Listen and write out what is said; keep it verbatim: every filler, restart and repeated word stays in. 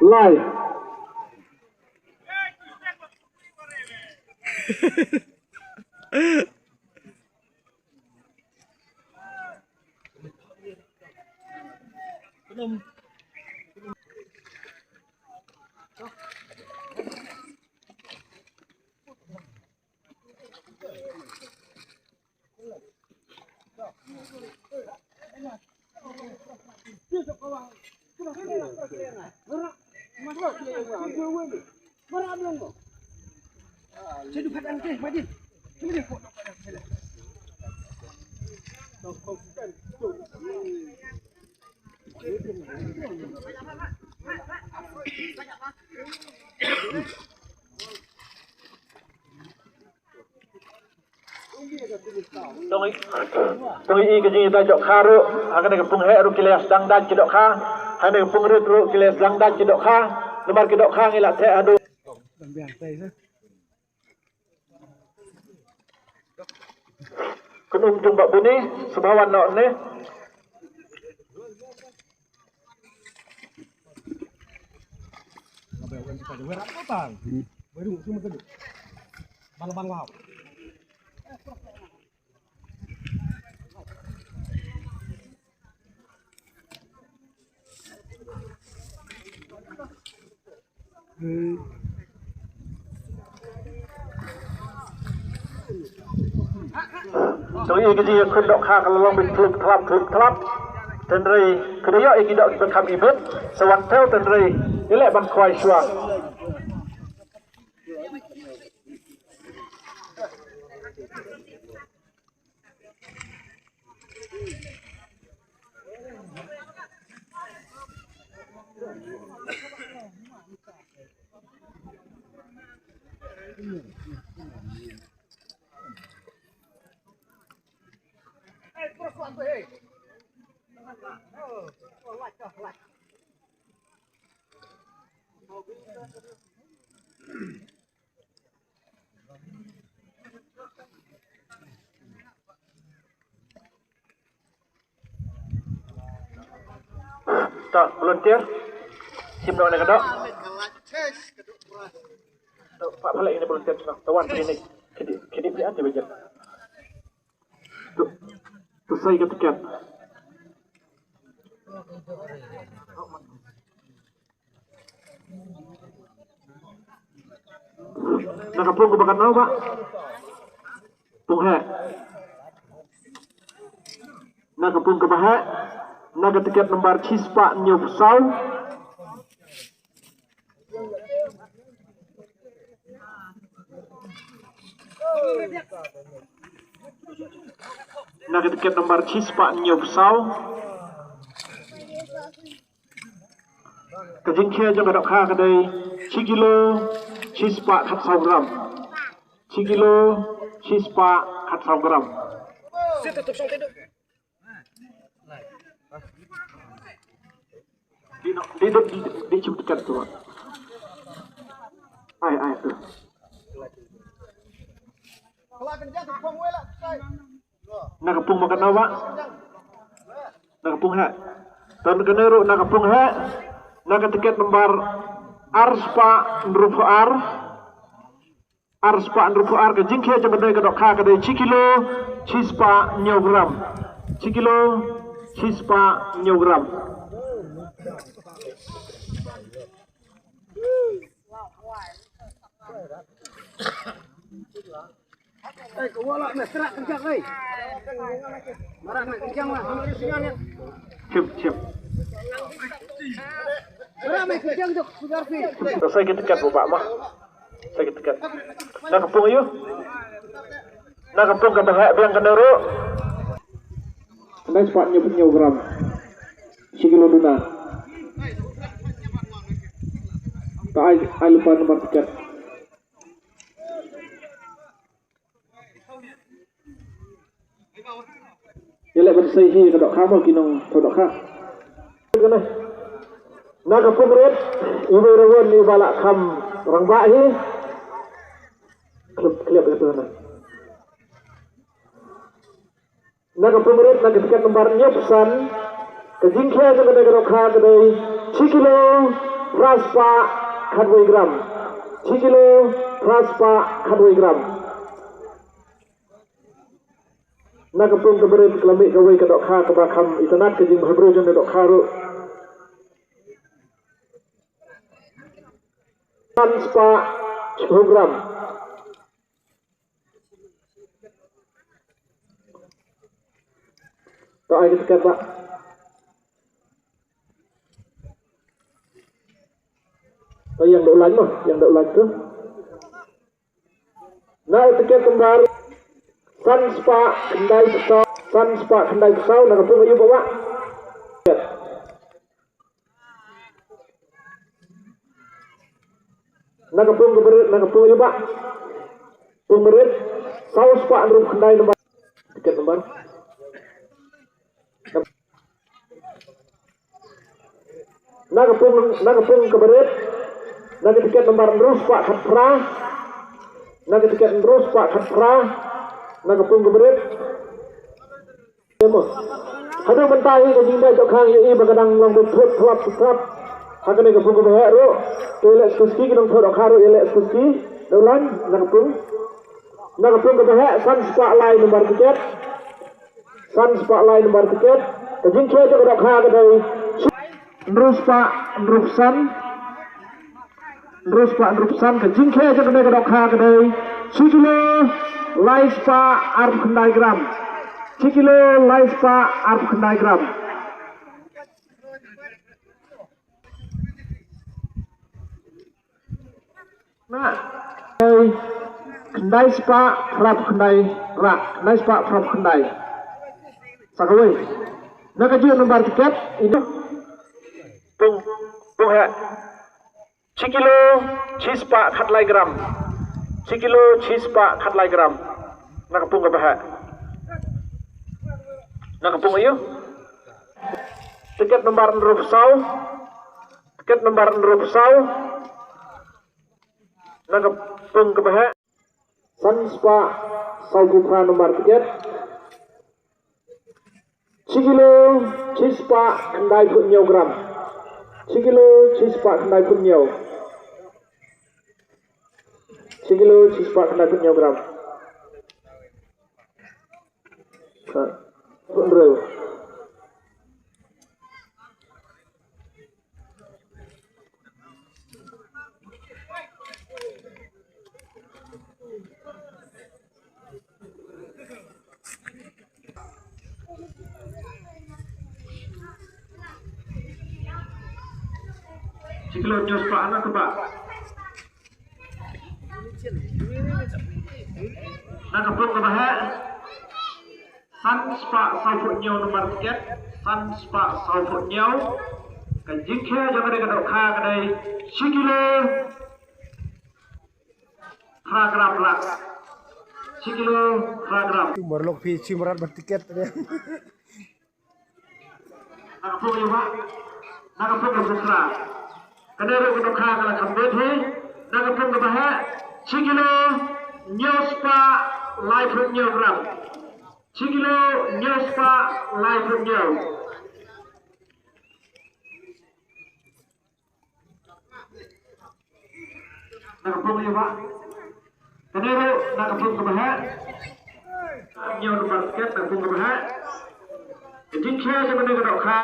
Lai. Tang i, tang i ka jingïada dohkha ruh, ha kane ka pung heh ruh ki la sdang dait ki dohkha, ha kane ka pung rit ruh ki la sdang dait ki dohkha, namar ki dohkha ngi la theh haduh. Kynum jong Bah Buni, sngewbha wan noh ne. To ïa ka jingïakhun dohkha ka la long beit thlum thlap thlum thlap. Tynrai ka da ïoh ïa ki doh kiba kham ibit. Sa wan thew tynrai ïa leh ban khwai shuwa. To, volunteer. Shim noh na ka doh. To, pat pha leh ïa kine volunteer shuwa. To wan kine. Khie dih, khie dih phi ati ba jan. To, to sei ka tiket. Na ka pung kaba katno, Bah? Pung heh. Na ka pung kaba heh. Na ka tiket number shispah hynñiewphew saw. Na ka tiket number shispah hynñiewphew saw. Ka jingkhia jong ka dohkha ka dei shi kilo shispah khatsaw gram. Shi kilo shispah khatsaw gram. Di, di, di, di, di, cuba tekan tu, Mak. Ai, ai, tu. Na ka pung ba katno, Bah? Na ka pung heh. Tang kane ruh na ka pung heh. Na ka tiket number arspah hynriewphew ar. Arspah hynriewphew ar, ka jingkhia jong kane ka dohkha ka dei shi kilo shispah hynñiew gram. Shi kilo shispah hynñiew gram. Shim, shim. Sa sei ka tiket, Bah, ma. Sa ka tiket. Na ka pung aïu? Na ka pung kaba heh biang kane ruh. Kane spah hynñiew, hynñiew gram. Shi kilo duna. Ka ai, ai lypa nambar tiket. Ïa leh ban sei hi ka dohkha mo ki nongthoh dohkha. Na ka pung rit, iwei ruh iba la kham rangbah hi. Khlem, khlem ïa tu na. Na ka pung rit na ka tiket number hynñiewphew san. Ka jingkhia jong kane ka dohkha ka dei shi kilo Phra spah khatwei gram. Shi kilo phra spah khatwei gram. Na ka pung ka barit ka la mih kawei ka dohkha kaba kham itynnad ka jingbhabriew jong ka dohkha ruh. San spah shiphew gram. To ai ka tiket ba. To ïeng da u lain mo, ïeng da u lain tu. Na u tiket number san spah khyndai phew saw, san spah khyndai phew saw, na ka pung aïu ba wah. Na ka pung ka barit, na ka pung aïu ba. Pung barit, saw spah hynriew khyndai number. Tiket number. Na ka pung, na ka pung ka barit, na ka tiket number hynriew spah khatphra, na ka tiket hynriew spah khatphra, na ka pung ka barit. Ïa mo. Haduh mynta hi ka jingbeh dohkha ïohi ba ka dang long ba thut thlap thlap. Ha kane ka pung kaba heh ruh. Te ïaleh skuski ki nongthoh dohkha ruh ïaleh skuski. Da u lain na ka pung. Na ka pung kaba heh san spah lai number tiket. San spah lai number tiket. Ka jingkhia jong ka dohkha ka dei hynriew spah hynriew san. Hynriew spah hynriew san, ka jingkhia jong kane ka dohkha ka dei shi kilo lai spah arphew khyndai gram. Shi kilo lai spah arphew khyndai gram. Na. Ei, khyndai spah phraphew khyndai rak, khyndai spah phraphew khyndai. Sa kawei. Na ka juh number tiket, ino. Pung, pung heh. Shi kilo, shi spah khatlai gram. Shi kilo, shi spah khatlai gram. Na ka pung kaba heh. Na ka pung aïu. Tiket number hynriew phew saw. Tiket number hynriew phew saw. Na ka pung kaba heh. San spah saw phew phra number tiket. Shi kilo, shi spah khyndai phew hynñiew gram. Shi kilo, shi spah khyndai phew hynñiew. Shi kilo, shi spah khyndai phew hynñiew gram. Sa, phew hynriew. Shi kilo hynñiew spah na ka ba. Na ka pung kaba heh. San spah saw phew hynñiew number tiket, san spah saw phew hynñiew. Ka jingkhia jong kane ka dohkha ka dei shi kilo phra gram lak. Shi kilo phra gram. Marlok phi shi marat ba tiket ne. Na ka pung ïa ba. Na ka pung ïa ba. Kane ruh ka dohkha ka la kham bit hi. Na ka pung kaba heh. Shi kilo hynñiew spah lai phew hynñiew gram. Shi kilo hynñiew spah lai phew hynñiew. Na ka pung ïa ba. Kane ruh na ka pung kaba heh. Hynñiew number tiket na ka pung kaba heh. Ka jingkhia jong kane ka dohkha.